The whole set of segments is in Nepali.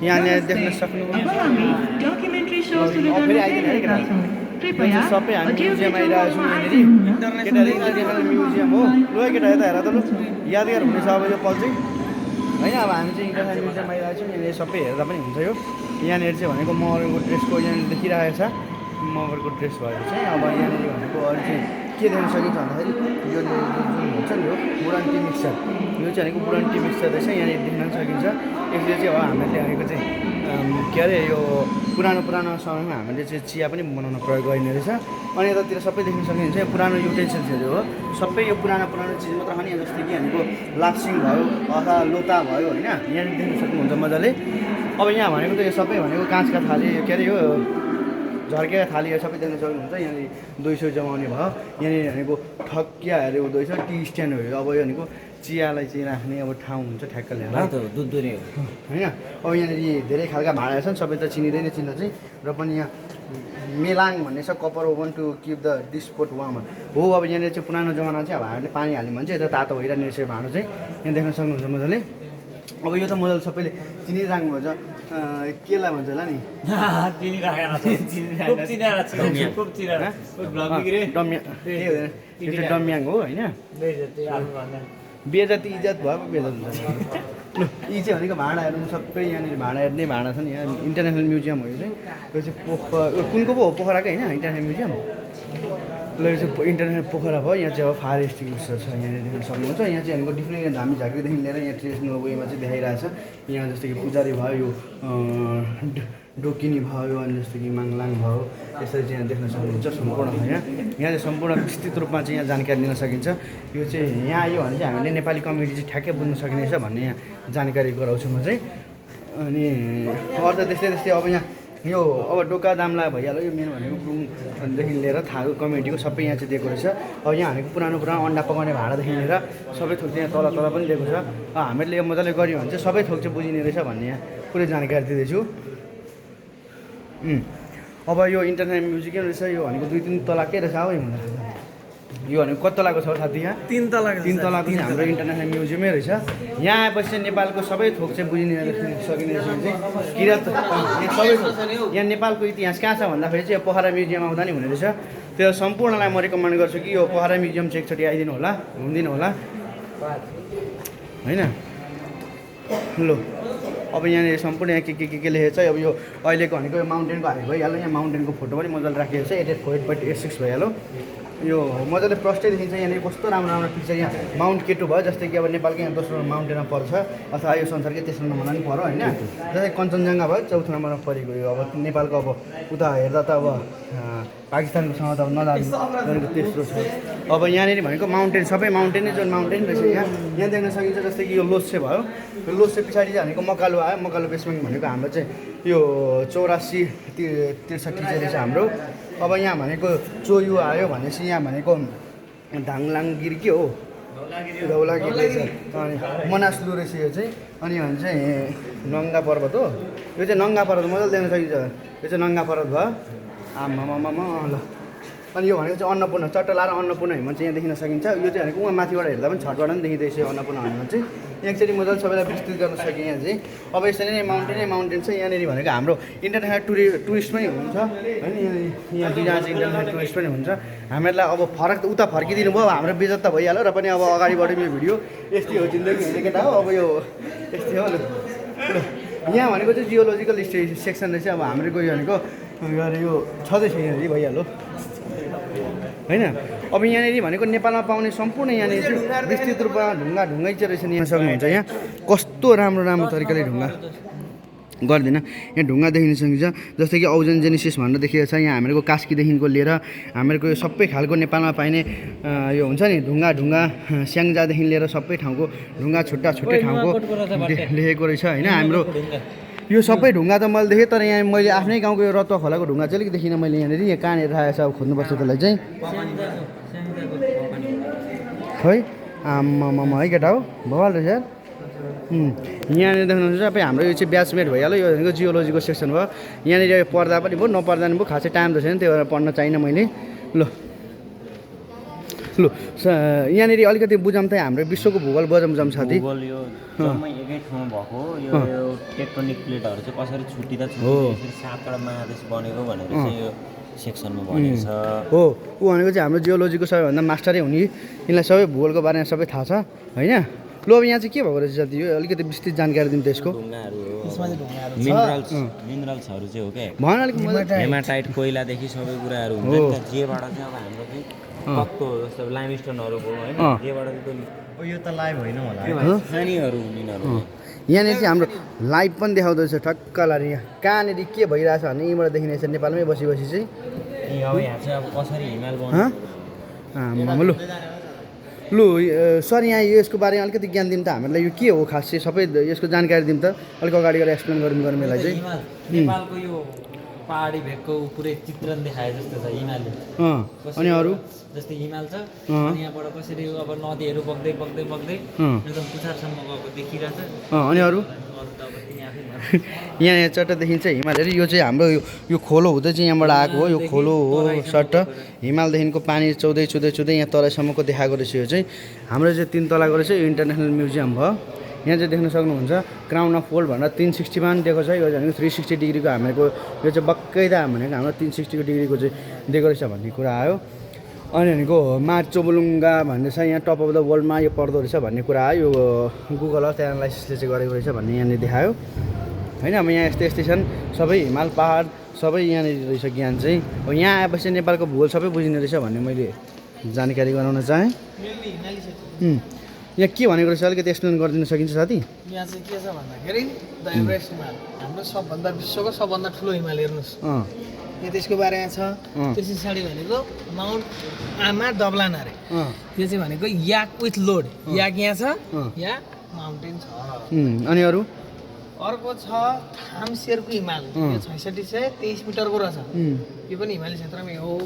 यहाँनिर देख्न सक्नुभयो सबै हामी म्युजियम आइरहेको छौँ यहाँनिर केटाहरू म्युजियम हो लु केटा यता हेर त लु यादगार हुनेछ अब यो पल चाहिँ होइन अब हामी चाहिँ इन्टरनेसनल म्युजियम आइरहेको छौँ यहाँनिर सबै हेर्दा पनि हुन्छ यो यहाँनिर चाहिँ भनेको मगरको ड्रेसको यहाँनिर देखिरहेको छ मगरको ड्रेस भएको चाहिँ अब यहाँनिर भनेको अरू चाहिँ के देख्न सकिन्छ भन्दाखेरि यो जुन हुन्छ नि यो पुरान टी मिक्सचर यो चाहिँ भनेको पुरान टी मिक्सचर रहेछ यहाँनिर देख्न सकिन्छ यसले चाहिँ अब हामीले भनेको चाहिँ के अरे यो पुरानो समयमा हामीले चाहिँ चिया पनि बनाउन प्रयोग गरिने रहेछ अनि यतातिर सबै देख्न सकिन्छ यो पुरानो युटेन्सिल्सहरू हो सबै यो पुरानो चिज मात्र हो नि जस्तै कि हामीको लाप्सिङ भयो अथवा लोता भयो होइन यहाँनिर देख्न सक्नुहुन्छ मजाले अब यहाँ भनेको त यो सबै भनेको काँचका थाली के अरे यो झर्केका थालीहरू सबै देख्न सक्नुहुन्छ यहाँनिर दोइसो जमाउने भयो यहाँनिर भनेको ठक्कियाहरू हुँदो रहेछ टी स्ट्यान्डहरू अब यो भनेको चियालाई चाहिँ राख्ने अब ठाउँ हुन्छ ठ्याक्क ल्याएर दुध दुने होइन अब यहाँनिर धेरै खालका भाँडाहरू छन् सबै त चिनिँदैन चिन्न चाहिँ र पनि यहाँ मेलाङ भन्ने छ copper oven to keep the dish pot warmer हो अब यहाँनिर चाहिँ पुरानो जमाना चाहिँ अब हामीले पानी हाल्यौँ भने चाहिँ यता तातो भइरहने रहेछ भाँडो चाहिँ यहाँ देख्न सक्नुहुन्छ मजाले अब यो त मजाले सबैले चिनिराख्नु भन्छ केलाई भन्छ होला नि डम्याङ हो होइन बेजती इज्जत भयो बेजत हुन्छ यी चाहिँ भनेको भाँडाहरू सबै यहाँनिर भाँडाहरू नै भाँडा छन् यहाँ इन्टरनेसनल म्युजियम हो यो चाहिँ यो चाहिँ कुनको पो हो पोखराकै होइन इन्टरनेसनल म्युजियम ल यो चाहिँ इन्टरनेसनल पोखरा भयो यहाँ चाहिँ अब फायर एक्सटिङ्ग्विसर छ यहाँनिर देख्न सक्नुहुन्छ यहाँ चाहिँ भनेको डिफ्रेन्ट धामी झाँक्रीदेखि लिएर यहाँ ट्रेडिसनल वेमा चाहिँ देखाइरहेछ यहाँ जस्तो कि पुजारी भयो यो डोकिनी भयो अनि जस्तो कि माङलाङ भयो यसरी चाहिँ यहाँ देख्न सक्नुहुन्छ सम्पूर्ण यहाँ चाहिँ सम्पूर्ण विस्तृत रूपमा चाहिँ यहाँ जानकारी दिन सकिन्छ यो चाहिँ यहाँ आयो भने चाहिँ हामीले नेपाली कम्युनिटी चाहिँ ठ्याक्कै बुझ्न सकिनेछ भन्ने यहाँ जानकारी गराउँछु म चाहिँ अनि अरू त त्यस्तै अब यहाँ यो अब डोका दामला भइहाल्यो यो मेन भनेको गुरुङदेखि लिएर थारू कम्युनिटीको सबै यहाँ चाहिँ दिएको रहेछ अब यहाँ भनेको पुरानो अन्डा पकाउने भाँडादेखि लिएर सबै थोक चाहिँ यहाँ तल पनि दिएको छ हामीले यो मजाले गऱ्यौँ भने चाहिँ सबै थोक चाहिँ बुझिने रहेछ भन्ने यहाँ पुरै जानकारी दिँदैछु अब यो इन्टरनेसनल म्युजियम रहेछ यो भनेको 2-3 तलाकै रहेछ अब यो भनेको कति तलाको छ साथी यहाँ 3 तलाको हाम्रो इन्टरनेसनल म्युजियमै रहेछ यहाँ आएपछि चाहिँ नेपालको सबै थोक चाहिँ बुझिने सकिने रहेछ चाहिँ किरात सबै यहाँ नेपालको इतिहास कहाँ छ भन्दाखेरि चाहिँ पोखरा म्युजियम आउँदा नि हुने रहेछ त्यो सम्पूर्णलाई म रिकमेन्ड गर्छु कि यो पोखरा म्युजियम चाहिँ एकचोटि आइदिनु होला घुमिदिनु होला होइन ल अब यहाँनिर सम्पूर्ण यहाँ के लेखेको छ अब यो अहिलेको भनेको यो माउन्टेनको हाइट भइहाल्यो यहाँ माउन्टेनको फोटो पनि मजाले राखिएको छ 8.86 भइहाल्यो यो मजाले प्रष्टै देखिन्छ यहाँनिर कस्तो राम्रो पिक्चर यहाँ माउन्ट केटु भयो जस्तै कि अब नेपालकै यहाँ दोस्रो नम्बरमा पर्छ अथवा यो संसारकै तेस्रो नम्बरमा पनि पर्यो होइन जस्तै कञ्चनजङ्घा भयो चौथो नम्बरमा परेको यो अब नेपालको अब उता हेर्दा त अब पाकिस्तानकोसँग त अब नजानु तेस्रो छ अब यहाँनिर भनेको माउन्टेन सबै माउन्टेनै जुन माउन्टेन रहेछ यहाँ देख्न सकिन्छ जस्तै कि यो लोच्छे भयो यो लोच्छे पछाडि चाहिँ भनेको मकालु आयो मकालु बेसमेन्ट भनेको हाम्रो चाहिँ यो 84-63 चाहिँ रहेछ हाम्रो अब यहाँ भनेको चोयु आयो भनेपछि यहाँ भनेको धाङलाङगिर के हो धौलागिर रहेछ अनि मनासलु रहेछ यो चाहिँ अनि भने चाहिँ नङ्गा पर्वत हो यो चाहिँ नङ्गा पर्वत मजाले देख्न सकिन्छ यो चाहिँ नङ्गा पर्वत भयो आमामामा ल अनि यो भनेको चाहिँ अन्नपूर्ण चट्टा लाएर अन्नपूर्ण हिमन चाहिँ यहाँ देखिन सकिन्छ यो चाहिँ भनेको उहाँ माथिबाट हेर्दा पनि छतबाट पनि देखिँदैछ अन्नपूर्ण हिमन चाहिँ एकचोटि मजाले सबैलाई विस्तृत गर्न सकेँ यहाँ चाहिँ अब यसरी नै माउन्टेन छ यहाँनिर भनेको हाम्रो इन्टरनेसनल टुरिस्ट पनि हुन्छ होइन यहाँ दुईजना चाहिँ इन्टरनेसनल टुरिस्ट पनि हुन्छ हामीहरूलाई अब फरक त उता फर्किदिनु भयो हाम्रो बेजत त भइहाल्यो र पनि अब अगाडि बढ्यो यो भिडियो यस्तै हो जिन्दगी हेर्ने केटा हो अब यो यस्तै हो यहाँ भनेको चाहिँ जियोलोजिकल सेक्सन रहेछ अब हाम्रो गयो भनेको यो छँदैछ यहाँनिर भइहाल्यो होइन अब यहाँनिर भनेको नेपालमा पाउने सम्पूर्ण यहाँनिर चाहिँ विस्तृत रूपमा ढुङ्गै चाहिँ रहेछ यहाँ सक्नुहुन्छ यहाँ कस्तो राम्रो तरिकाले ढुङ्गा गर्दैन यहाँ ढुङ्गा देखिन सकिन्छ जस्तै कि औजन जेनेसिस भनेर देखिएको छ यहाँ हामीहरूको कास्कीदेखिको लिएर हामीहरूको यो सबै खालको नेपालमा पाइने यो हुन्छ नि ढुङ्गा स्याङ्जादेखि लिएर सबै ठाउँको ढुङ्गा छुट्टै ठाउँको लेखेको रहेछ होइन हाम्रो यो सबै ढुङ्गा त मैले देखेँ तर यहाँ मैले आफ्नै गाउँको यो रत्वा खोलाको ढुङ्गा चाहिँ अलिक देखिनँ मैले यहाँनिर यहाँ कहाँनिर राखेको छ अब खोज्नुपर्छ त्यसलाई चाहिँ खै आम्मामा है केटा हो भवाल रहेछ यार यहाँनिर देख्नुहुन्छ सबै हाम्रो यो चाहिँ ब्याचमेट भइहाल्यो यो भनेको जियोलोजीको सेक्सन भयो यहाँनिर पढ्दा पनि भयो नपढ्दा पनि भयो खासै टाइम त छैन त्यही भएर पढ्न चाहिनँ मैले ल लु यहाँनिर अलिकति बुझाउँ त हाम्रो विश्वको भूगोल बुझाउँ साथी भूगोल यो जम्मै एकै ठाउँमा भएको यो टेक्टोनिक प्लेटहरू चाहिँ कसरी छुट्टिँदा छुट्टिँदै सातवटा महादेश बनेको भनेर चाहिँ यो सेक्सनमा भनेको छ हो ऊ भनेको चाहिँ हाम्रो जियोलोजीको सबैभन्दा मास्टरै हुने यिनलाई सबै भूगोलको बारेमा सबै थाहा छ होइन लु अब यहाँ चाहिँ के भएको रहेछ साथी यो अलिकति विस्तृत जानकारी दिउँ त यसको ढुङ्गाहरू हो मिनरल्सहरू चाहिँ हो क्या भन अलिक हेमाटाइट कोइलादेखि सबै कुराहरू हुन्छ नि त जेबाट चाहिँ अब हाम्रो चाहिँ पत्तो जस्तो लाइमस्टोनहरू भयो होइन जेबाट चाहिँ यो त लाइभ होइन होला खानीहरू मिनरल यहाँनिर चाहिँ हाम्रो लाइभ पनि देखाउँदैछ ठक्क लाएर यहाँ कहाँनिर के भइरहेछ भने यहीँबाट देखिनेछ नेपालमै बसी बसी चाहिँ अब यहाँ चाहिँ अब कसरी हिमाल बन्छ लु लु सर यहाँ यसको बारेमा अलिकति ज्ञान दिउँ त हामीलाई यो के हो खास चाहिँ सबै यसको जानकारी दिउँ त अलिक अगाडि गएर एक्सप्लेन गरौँ यसलाई चाहिँ नेपालको यो पहाडी भेगको पुरै चित्रण देखाए जस्तो छ हिमालले अनि अरू जस्तै हिमाल छ अनि यहाँबाट कसरी अब नदीहरू बग्दै बग्दै बग्दै एकदम पुछारसम्म गएको देखिरहेछ अनि अरू यहाँ चट्ट देखिन्छ हिमालहरू यो चाहिँ हाम्रो यो खोलो हुँदै चाहिँ यहाँबाट आएको हो यो खोलो हो सट्ट हिमालदेखिको पानी चौधै चुँदै यहाँ तलैसम्मको देखाएको रहेछ यो चाहिँ हाम्रो चाहिँ 3 तलाको रहेछ यो इन्टरनेसनल म्युजियम भयो यहाँ चाहिँ देख्न सक्नुहुन्छ क्राउन अफ वर्ल्ड भनेर 360 मा दिएको छ यो भनेको 360 डिग्रीको हामीहरूको यो चाहिँ बक्कै दाम भनेको हाम्रो 360 डिग्रीको चाहिँ दिएको रहेछ भन्ने कुरा आयो अनि भनेको मार्चोबुलुङ्गा भन्ने छ यहाँ टप अफ द वर्ल्डमा यो पर्दो रहेछ भन्ने कुरा आयो यो गुगल अर्थ एनालाइसिसले चाहिँ गरेको रहेछ भन्ने यहाँनिर देखायो होइन अब यहाँ यस्तै यस्तै छन् सबै हिमाल पहाड सबै यहाँनिर रहेछ ज्ञान चाहिँ अब यहाँ आएपछि नेपालको भूगोल सबै बुझिने रहेछ भन्ने मैले जानकारी गराउन चाहेँ यहाँ के भनेको रहेछ अलिकति एक्सप्लेन गरिदिन सकिन्छ साथी यहाँ चाहिँ के छ भन्दाखेरि द एभरेस्ट हिमाल हाम्रो सबभन्दा विश्वको सबभन्दा ठुलो हिमाल हेर्नुहोस् यहाँ त्यसको बारेमा छ त्यस पछाडि भनेको माउन्ट आमा दब्लान अरे यो चाहिँ भनेको याक विथ लोड याक यहाँ छ यहाँ माउन्टेन छ अनि अरू अर्को छ थामसेरको हिमाल यो 6623 मिटरको रहेछ यो पनि हिमाली क्षेत्रमै हो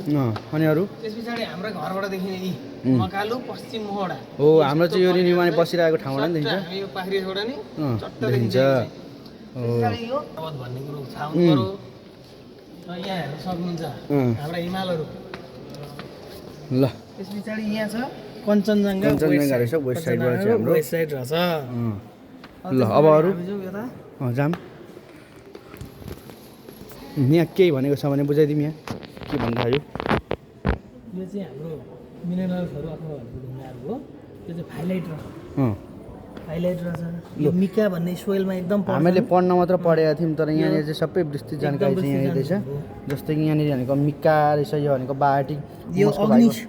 अनि अरू त्यस पछाडि हाम्रो घरबाट देखिने यी मकालु पश्चिम मोहडा हो हाम्रो चाहिँ यो निमाने बसिरहेको ठाउँबाट नि देखिन्छ हामी यो पाखरीबाट नि चट्ट देखिन्छ पछाडि यो पर्वत भन्ने कुरो थाहा हुनु पर्यो यहाँ हेर्न सक्नुहुन्छ हाम्रा हिमालहरू ल त्यस पछाडि यहाँ छ कञ्चनजङ्घा रहेछ वेस्ट साइडबाट चाहिँ हाम्रो वेस्ट साइड रहेछ ल अब अरू जाम यहाँ केही भनेको छ भने बुझाइदिउँ यहाँ के भन्दाखेरि यो चाहिँ हाम्रो मिनरल्सहरू अथवा ढुङ्गाहरू हो यो चाहिँ फाइलाइट रहेछ यो मिका भन्ने सोइलमा एकदम हामीले पढ्न मात्र पढेका थियौँ तर यहाँनिर चाहिँ सबै विस्तृत जानकारी चाहिँ यहाँनिर रहेछ जस्तै कि यहाँनिर भनेको मिका रहेछ यो भनेको बायोटिक यो अग्निस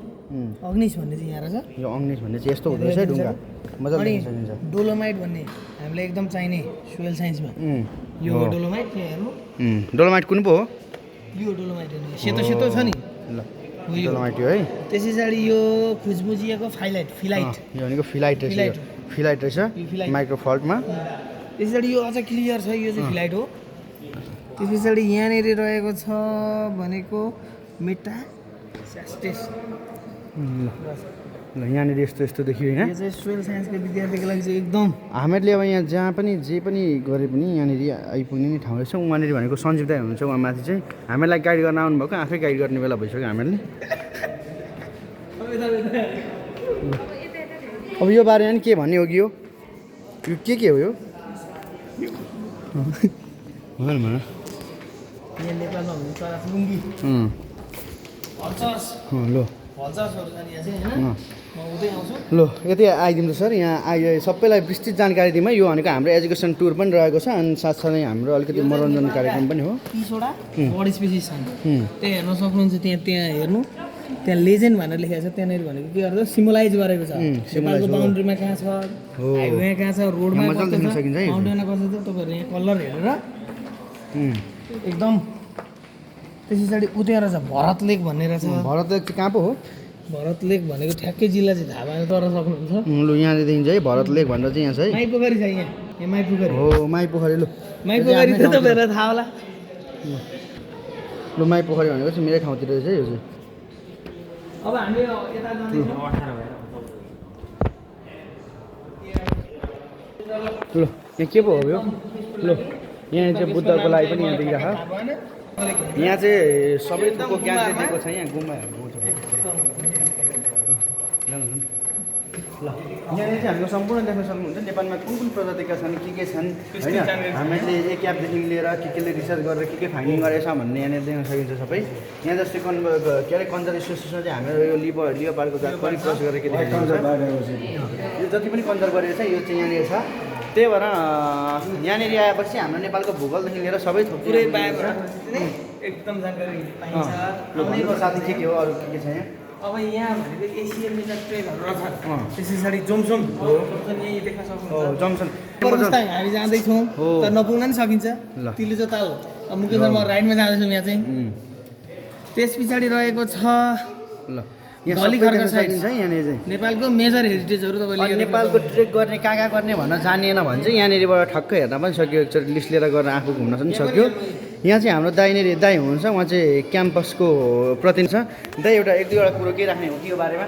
भन्ने चाहिँ यहाँ रहेछ यो अग्निस भन्ने चाहिँ यस्तो हुँदो रहेछ ढुङ्गा मजाले देख्न सकिन्छ डोलोमाइट भन्ने हामीलाई एकदम चाहिने सोइल साइन्समा यो डोलोमाइट यहाँ हेर्नु डोलोमाइट कुन पो हो यो डोलोमाइट हेर्नु सेतो सेतो छ नि ल डोलोमाइट हो है त्यस पछाडि यो खुजबुजिएको फिलाइट यो भनेको फिलाइट रहेछ माइक्रोफल्टमा त्यस पछाडि यो अझ क्लियर छ यो चाहिँ फिलाइट हो त्यस पछाडि यहाँनिर रहेको छ भनेको मेटा स्यास्टेस ल यहाँनिर यस्तो यस्तो देखियो होइन यो चाहिँ सोइल साइन्सको विद्यार्थीको लागि चाहिँ एकदम हामीहरूले अब यहाँ जहाँ पनि जे पनि गरे पनि यहाँनिर आइपुग्ने नै ठाउँ रहेछ उहाँनिर भनेको सञ्जीव दाइ हुनुहुन्छ उहाँ माथि चाहिँ हामीलाई गाइड गर्न आउनुभएको आफै गाइड गर्ने बेला भइसक्यो हामीहरूले अब यो बारेमा नि के भन्ने हो कि यो के हो यो यहाँ नेपालमा हुने चरा लुङ्गी ल ल यति आइदिउँ त सर यहाँ आइए सबैलाई विस्तृत जानकारी दिउँ है यो भनेको हाम्रो एजुकेसन टुर पनि रहेको छ अनि साथसाथै हाम्रो अलिकति मनोरञ्जन कार्यक्रम पनि हो 30वटा बर्ड स्पेसिस छन् त्यहाँ हेर्न सक्नुहुन्छ त्यहाँ हेर्नु त्यहाँ लेजेन्ड भनेर लेखेको छ त्यहाँनिर भनेको के गर्छ सिम्बलाइज गरेको छ नेपालको बााउन्ड्रीमा कहाँ छ हाइवे कहाँ छ रोडमा कस्तो छ माउन्टेनमा कस्तो छ तपाईँहरू यहाँ कलर हेरेर एकदम त्यस पछाडि उता रहेछ भरत लेक भन्ने रहेछ भरत लेक चाहिँ कहाँ पो हो भरत लेक भनेको ठ्याक्कै जिल्ला चाहिँ थाहा भएन तर सक्नुहुन्छ लु यहाँनिर देखिन्छ है भरत लेक भनेर चाहिँ यहाँ छ है माई पोखरी छ यहाँ माई पोखरी हो माई पोखरी लु माई पोखरी त तपाईँहरूलाई थाहा होला लु माई पोखरी भनेको चाहिँ मेरै ठाउँतिर रहेछ है यो चाहिँ अब हामी यता जाँदैछौँ ल यहाँ के पो हो यो ल यहाँ चाहिँ बुद्धको लागि पनि यहाँ देखिरहेको यहाँ चाहिँ सबै थोकको ज्ञान चाहिँ दिएको छ यहाँ गुम्बाहरू ल यहाँनिर चाहिँ हामीको सम्पूर्ण देख्न सक्नुहुन्छ नेपालमा कुन कुन प्रजातिका छन् के छन् होइन हामीले एक एपदेखि लिएर केले रिसर्च गरेर के फाइन्डिङ गरेछ भन्ने यहाँनिर देख्न सकिन्छ सबै यहाँ जस्तै के अरे कन्जर्भेसनमा चाहिँ हाम्रो यो लियोपार्डको जात पनि क्रस गरेर के यो जति पनि कन्जर्भ गरेको छ यो चाहिँ यहाँनिर छ त्यही भएर यहाँनिर आएपछि हाम्रो नेपालको भूगोलदेखि लिएर सबै पुरै एकदम जानकारी पाइन्छ साथी के हो अरू के छ यहाँ अब यहाँ भनेको एसियन मेजर ट्रेनहरू रहेछ त्यस पछाडि जोमसोम यहीँ देख्न सक्नुहुन्छ जङ्सन हामी जाँदैछौँ तर नपुग्न नि सकिन्छ तिलिचो ताल मुकेशमा राइडमा जाँदैछौँ यहाँ चाहिँ त्यस पछाडि रहेको छ ल गलीघरका साइड छ यहाँनिर चाहिँ नेपालको मेजर हेरिटेजहरू तपाईँले नेपालको ट्रेक गर्ने कहाँ गर्ने भन्न जानिएन भने चाहिँ यहाँनिरबाट ठक्कै हेर्न पनि सक्यो एकचोटि लिस्ट लिएर गएर आफू घुम्न पनि सक्यो यहाँ चाहिँ हाम्रो दाइ हुनुहुन्छ उहाँ चाहिँ क्याम्पसको प्रतिनिधि छ दाइ एउटा एक दुईवटा कुरो के राख्ने हो कि यो बारेमा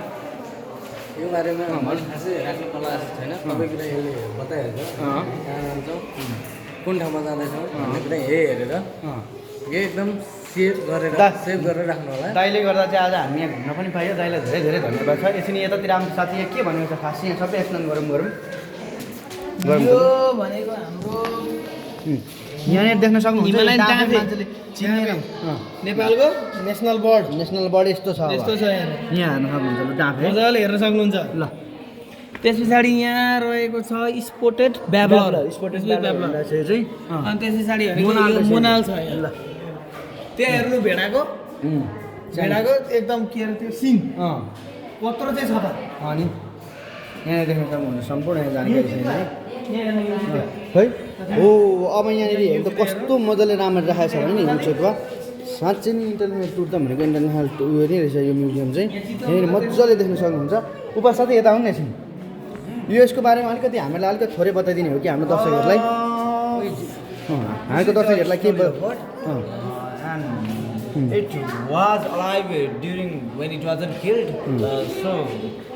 खासै राख्ने कला छैन सबै कुरा यसले बताइहाल्छ कहाँ जान्छौँ कुन ठाउँमा जाँदैछौँ भन्ने कुरा यही हेरेर यो एकदम सेभ गरेर राख्नु होला दाइले गर्दा चाहिँ आज हामी यहाँ घुम्न पनि पाइयो दाइलाई धेरै धेरै धन्यवाद छ यसरी यतातिर हाम्रो साथी यहाँ के भनेको छ खास यहाँ सबै एक्सप्लेन गरौँ यो भनेको हाम्रो यहाँनिर देख्न सक्नुहुन्छ हिमालयन डाँफे नेपालको नेसनल बर्ड यस्तो छ यहाँ हेर्न सक्नुहुन्छ ल डाँफे मजाले हेर्न सक्नुहुन्छ ल त्यस पछाडि यहाँ रहेको छ स्पोटेड ब्याब्लर चाहिँ अनि त्यस पछाडि मोनाल छ यहाँ ल त्यहाँ हेर्नु भेडाको एकदम के अरे त्यो सिङ कत्रो चाहिँ छ त अनि यहाँ देख्न सक्नुहुन्छ सम्पूर्ण जानकारी छैन है हो अब यहाँनिर हेर्नु त कस्तो मजाले राम्ररी राखेको छ भने नि युट्युबमा साँच्चै नै इन्टरनेसनल टुर त भनेको इन्टरनेसनल उयो नै रहेछ यो म्युजियम चाहिँ यहाँनिर मजाले देख्न सक्नुहुन्छ उप साथै यता आउनु एकछिन यो यसको बारेमा अलिकति हामीलाई अलिकति थोरै बताइदिने हो कि हाम्रो दर्शकहरूलाई हामीको दर्शकहरूलाई के It was alive during when it wasn't killed, so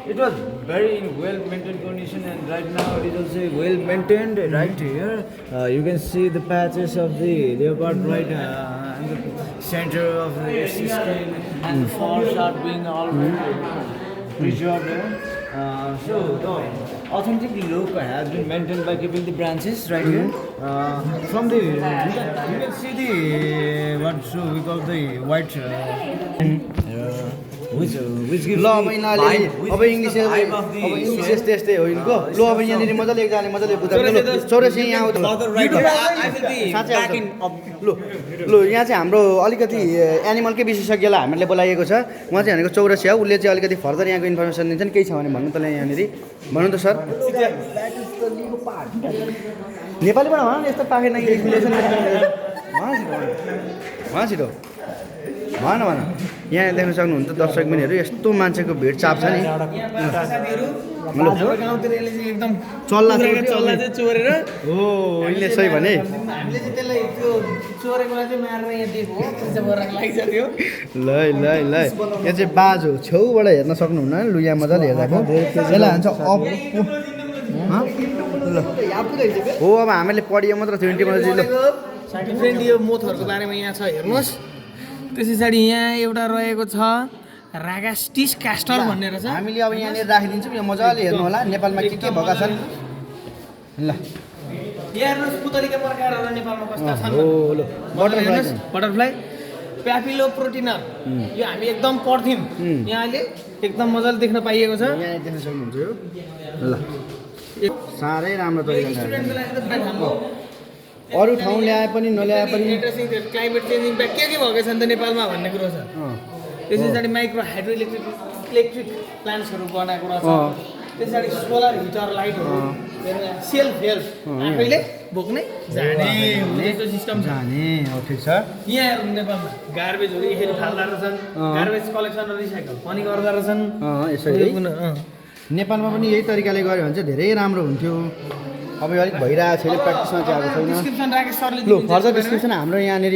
it was very in well maintained condition, and right now it is also well maintained. Right here, you can see the patches of the leopard right in the center of the skin, and the furs are being all preserved here. So the authentic look has been maintained by keeping the branches right here. From the you can see the what we call the white which gives ल अब यिनीहरूले अब इङ्ग्लिस यस्तै यस्तै हो यिनको ल अब यहाँनिर मजाले एकजनाले मजाले बुझाएको चौरसी यहाँ आउँछ ल यहाँ चाहिँ हाम्रो अलिकति एनिमलकै विशेषज्ञलाई हामीले बोलाइएको छ उहाँ चाहिँ भनेको चौरसी हो उसले चाहिँ अलिकति फर्दर यहाँको इन्फर्मेसन दिन्छन् केही छ भने भन्नु त यहाँनिर भन्नु त सर नेपालीबाट भन न यस्तो पाखेन छिटो भन यहाँ देख्न सक्नुहुन्छ दर्शक बहिनीहरू यस्तो मान्छेको भिड चाप छ नि एकदम चल्ला चाहिँ चोरेर हो यिनले सही भने हामीले चाहिँ त्यसलाई त्यो चोरेकोलाई चाहिँ मारेर यहाँ दिएको हो लागिसक्यो ल यहाँ चाहिँ बाजो छेउबाट हेर्न सक्नुहुन्न लु यहाँ मजाले हेर्दाको यसलाई हान्छ हो अब हामीले पढियो मात्र 20 डिफ्रेन्ट यो मोथहरूको बारेमा यहाँ छ हेर्नुहोस् त्यस पछाडि यहाँ एउटा रहेको छ रागास्टिस कास्टर भन्ने रहेछ हामीले अब यहाँनिर राखिदिन्छौँ यो मजाले हेर्नु होला नेपालमा के भएका छन् ल यहाँ हेर्नुहोस् पुतलीका प्रकारहरू नेपालमा कस्ता छन् हो बटरफ्लाई प्यापिलोप्रोटिनर यो हामी एकदम पढ्थ्यौँ यहाँ अहिले एकदम मजाले देख्न पाइएको छ यहाँ देख्न सक्नुहुन्छ यो ल साह्रै राम्रो तरिकाले अरू ठाउँ ल्याए पनि नल्याए पनि इन्ट्रेस्टिङ क्लाइमेट चेन्जिङ के भएको छ नि त नेपालमा भन्ने कुरो छ त्यस पछाडि माइक्रो हाइड्रो इलेक्ट्रिक प्लान्ट्सहरू बनाएको रहेछ त्यस पछाडि सोलर हिटर लाइटहरू सेल्फ हेल्प आफैले बोक्ने जाने सिस्टम जाने ठिक छ यहाँ हेर्नु नेपालमा गार्बेजहरू यसरी फाल्दा रहेछन् गार्बेज कलेक्सन र रिसाइकल पनि गर्दा रहेछन् यसरी नेपालमा पनि यही तरिकाले गऱ्यो भने चाहिँ धेरै राम्रो हुन्थ्यो अब यो अलिक भइरहेको छैन प्र्याक्टिसमा चाहिँ आएको छैन लु फर्दर डिस्क्रिप्सन हाम्रो यहाँनिर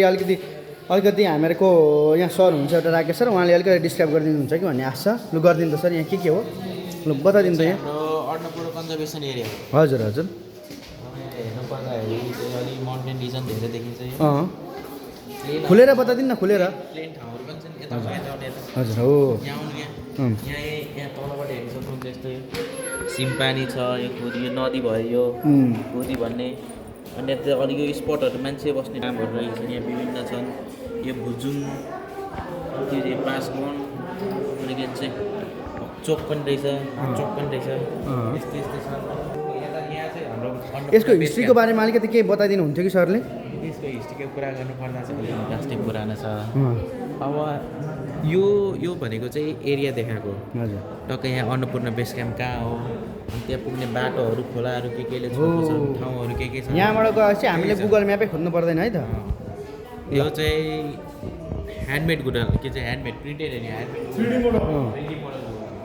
अलिकति हामीहरूको यहाँ सर हुन्छ एउटा राकेश सर उहाँले अलिकति डिस्क्राइब गरिदिनुहुन्छ कि भन्ने आशा लु गरिदिनु त सर यहाँ के हो लु बताइदिनु त यहाँ अन्नपूर्ण कन्जर्भेसन एरिया हो हजुर हेर्नु पर्दाखेरि अलि माउन्टेन रिजन धेरै देखिन्छ खुलेर बताइदिनु न खुलेर प्लेन ठाउँहरू पनि छन् यता हजुर हो यहाँ तलबाट हेर्न सक्नुहुन्छ यस्तै सिम्पानी छ, यो खोरी, यो नदी भयो यो खोरी भन्ने। अनि यता अलिक यो स्पटहरू मान्छे बस्ने ठाउँहरू रहेछ यहाँ विभिन्न छन्। यो भुजुङ, त्यो चाहिँ पाँचगुण, अनि के चाहिँ चोक पनि रहेछ, चोक पनि रहेछ, यस्तै यस्तै छ। यहाँ चाहिँ हाम्रो यसको हिस्ट्रीको बारेमा अलिकति केही बताइदिनु हुन्थ्यो कि सरले? यसको हिस्ट्रीको कुरा गर्नुपर्दा चाहिँ प्लास्टिक पुरानो छ। अब यो भनेको चाहिँ एरिया देखाएको हजुर। टक्कै यहाँ अन्नपूर्ण बेस क्याम्प कहाँ हो, अनि त्यहाँ पुग्ने बाटोहरू, खोलाहरू केले छोएको छ, ठाउँहरू के छ। यहाँबाट गएपछि हामीले गुगल म्यापै खोज्नु पर्दैन है त? यो चाहिँ ह्यान्डमेड गुडल के चाहिँ ह्यान्डमेड प्रिन्टेड होइन, ह्यान्डमेड।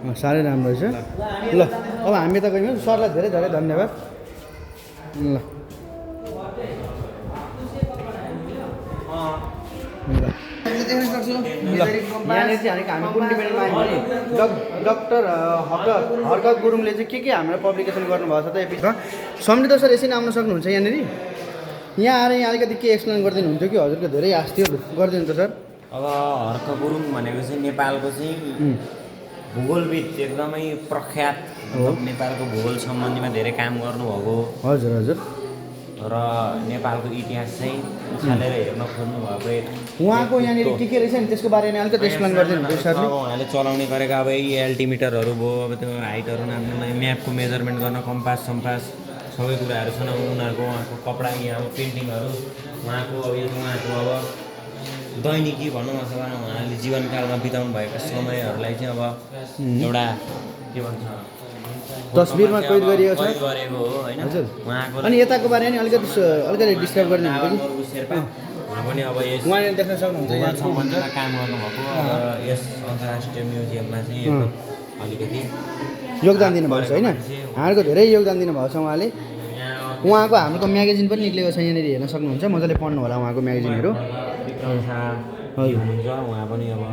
साह्रै राम्रो रहेछ। ल अब हामी त गयौँ। सरलाई धेरै धेरै धन्यवाद। ल यहाँनिर चाहिँ हामी कुन डिपेन्डमा आयौँ भने डक्टर हरकत गुरुङले चाहिँ के हाम्रो पब्लिकेसन गर्नुभएको छ त एपिसोड। सम्झित सर यसरी आउन सक्नुहुन्छ यहाँनिर? यहाँ आएर यहाँ अलिकति के एक्सप्लेन गरिदिनु हुन्थ्यो कि हजुरको धेरै आश थियो, गरिदिनु त सर। अब हर्क गुरुङ भनेको चाहिँ नेपालको चाहिँ भूगोलविद एकदमै प्रख्यात हो। नेपालको भूगोल सम्बन्धीमा धेरै काम गर्नुभएको। हजुर हजुर। र नेपालको इतिहास चाहिँ उछालेर हेर्न खोज्नु भएको। उहाँको यहाँनिर के रहेछ नि त्यसको बारेमा अलिकति एक्सप्लेन गरिदिनु हुन्थ्यो सरले? उहाँले चलाउने गरेका अब यी एल्टिमिटरहरू भयो, अब त्यो हाइटहरू नाप्नलाई म्यापको मेजरमेन्ट गर्न कम्पास सम्पास सबै कुराहरू छन्। अब उनीहरूको उहाँको कपडा यहाँ अब पेन्टिङहरू, उहाँको अब यो उहाँको अब दैनिकी भनौँ अथवा उहाँले जीवनकालमा बिताउनु भएका समयहरूलाई चाहिँ अब एउटा के भन्छ तस्बिरमा कैद गरिएको छ। कैद गरेको हो होइन। हजुर। उहाँको अनि यताको बारेमा नि अलिकति डिस्क्राइब गरिदिनु हुन्थ्यो कि? शेर्पा उहाँ पनि अब यस उहाँले देख्न सक्नुहुन्छ भूगोल यहाँ सम्बन्धमा काम गर्नुभएको र यस अन्तर्राष्ट्रिय म्युजियममा चाहिँ एकदम अलिकति योगदान दिनुभएको छ होइन? हामीहरूको धेरै योगदान दिनुभएको छ उहाँले। उहाँको हाम्रो म्यागजिन पनि निक्लेको छ, यहाँनिर हेर्न सक्नुहुन्छ। मजाले पढ्नु होला उहाँको म्यागजिनहरू। हुनुहुन्छ उहाँ पनि अब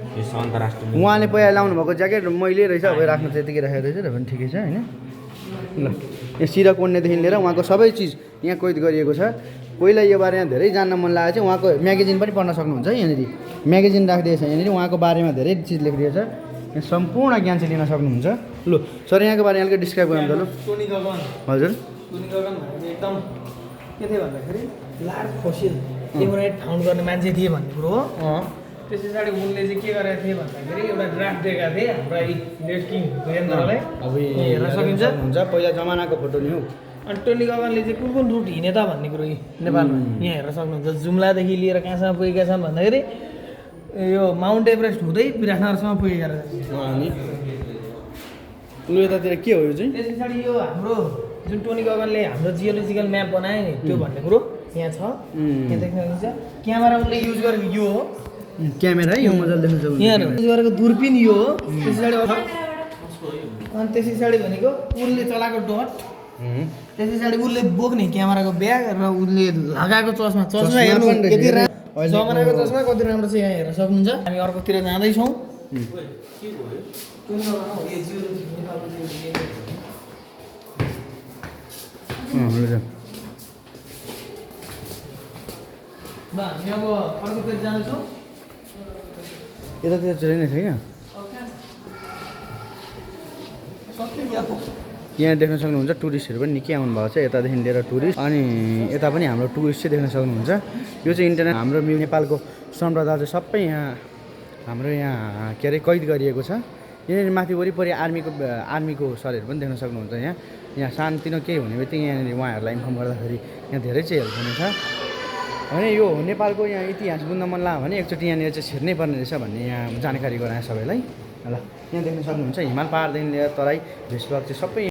यस अन्तर्राष्ट्रिय उहाँले पहिला लाउनु भएको ज्याकेट मैले रहेछ, अब राख्नु चाहिँ यतिकै राखेको रहेछ र पनि ठिकै छ होइन। ल यो सिरा कोड्नेदेखि लिएर उहाँको सबै चिज यहाँ कैद गरिएको छ। पहिला यो बारेमा धेरै जान्न मन लागेको चाहिँ उहाँको म्यागजिन पनि पढ्न सक्नुहुन्छ यहाँनिर। म्यागजिन राखिदिएको छ यहाँनिर, उहाँको बारेमा धेरै चिज लेखिदिएको छ। यहाँ सम्पूर्ण ज्ञान चाहिँ लिन सक्नुहुन्छ। लु सर यहाँको बारेमा अलिकति डिस्क्राइब गर्नु त। लु टोनी गगन। हजुर। टोनी गगन भनेको एकदम के थियो भन्दाखेरि लार्ज फोसिल एभरेट फाउन्ड गर्ने मान्छे थिए भन्ने कुरो हो। त्यस पछाडि उनले चाहिँ के गरेका थिए भन्दाखेरि एउटा ड्राफ्ट दिएका थिए हाम्रा लेट किङ वीरेन्द्रलाई। अब हेर्न सकिन्छ हुन्छ पहिला जमानाको फोटो नि हो। अनि टोनी गगनले चाहिँ कुन कुन रुट हिँडे त भन्ने कुरो नेपालमा यहाँ हेर्न सक्नुहुन्छ। जुम्लादेखि लिएर कहाँसम्म पुगेका छन् भन्दाखेरि यो माउन्ट एभरेस्ट हुँदै विराटनगरसम्म पुगेका रहेछन्। अनि लु यतातिर के हो यो चाहिँ? त्यस पछाडि यो हाम्रो जुन टोनी गगनले हाम्रो जियोलोजिकल म्याप बनाए नि त्यो भन्ने कुरो यहाँ छ। यहाँ देख्न सक्नुहुन्छ क्यामेरा उनले युज गरेको यो हो। क्यामेरा है यो मजाले देख्न सक्नुहुन्छ। यहाँ युज गरेको दूरबीन यो हो। त्यस पछाडि अनि त्यस पछाडि भनेको उसले चलाएको डट, त्यस पछाडि उसले बोक्ने क्यामेराको ब्याग र उसले लगाएको चस्मा हेर्नु यति जमानाको चस्मा कति राम्रो छ यहाँ हेर्न सक्नुहुन्छ। हामी अर्कोतिर जाँदैछौँ। हामी अब अर्कोतिर जाँदैछौँ। यतातिर चाहिँ छैन क्या? यहाँ देख्न सक्नुहुन्छ टुरिस्टहरू पनि निकै आउनु भएको छ यतादेखि लिएर टुरिस्ट। अनि यता पनि हाम्रो टुरिस्ट चाहिँ देख्न सक्नुहुन्छ। यो चाहिँ इन्टरनेट हाम्रो नेपालको सम्पदा चाहिँ सबै यहाँ हाम्रो यहाँ के अरे कैद गरिएको छ। यहाँनिर माथि वरिपरि आर्मीको सरहरू पनि देख्न सक्नुहुन्छ। यहाँ सानोतिनो केही हुने बित्तिकै यहाँनिर उहाँहरूलाई इन्फर्म गर्दाखेरि यहाँ धेरै चाहिँ हेल्प हुनेछ। भने यो नेपालको यहाँ इतिहास बुझ्न मन लाग्यो भने एकचोटि यहाँनिर चाहिँ छिर्नै पर्ने रहेछ भन्ने यहाँ जानकारी गराएँ सबैलाई। ल यहाँ देख्न सक्नुहुन्छ हिमाल पहाडदेखि लिएर तराई भेषभाग चाहिँ सबै